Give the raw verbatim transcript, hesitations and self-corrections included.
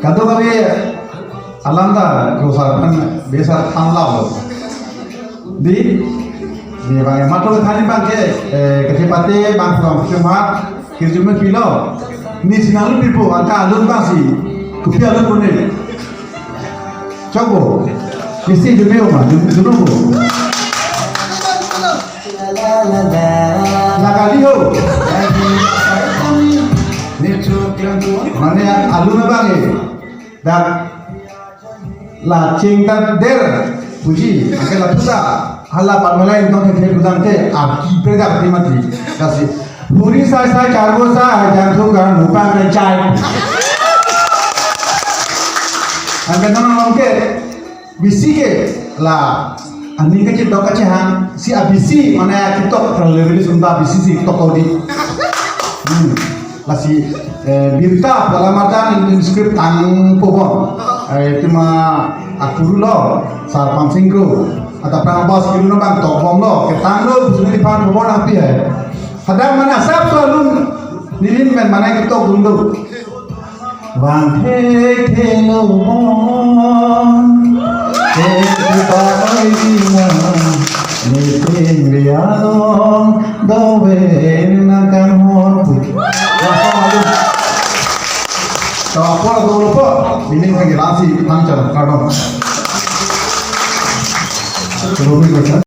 Kadokave alam ta ko sar aphan besar thanlo. Di, di bang, matha than abang ke, eh, kachepate bang, bang cuma, kirjume pilo. Neli si nanglupipo, anke alun abang si, kopi alun pu ne. Chokpo. Isi jume ma, jum-, jumpo. La kali ho. Mane alun abang e. Dak la cheng ta der puji, anke laputa hala parmalai tong the pudang te, a ki pre dak te mati. Lasi puri sai sai, charbo sai, jangthum gar mupang re chai. Anke non non ke bisi ke la aning kechitok kachehang si a bisi, mane ketok terlalu sunda bisi si tok di. Hmm. Lasi, eh, birta pala mata in, in script tangpo bon. Eh, tema akuru lo, Sar Pamsing Kro. Ata prang bos kiru no bang tok bomlo, ketanglo, pusuni di pan po bon api hai. Hadak mane asap so alun, neli pen mane ketok dun do. Vang thek thek lo bon, thek thek bai di na, meeting ria long, do ven na kan hon pu. To apor dolo po, ini lagi rasi tang char kardom. Romi ko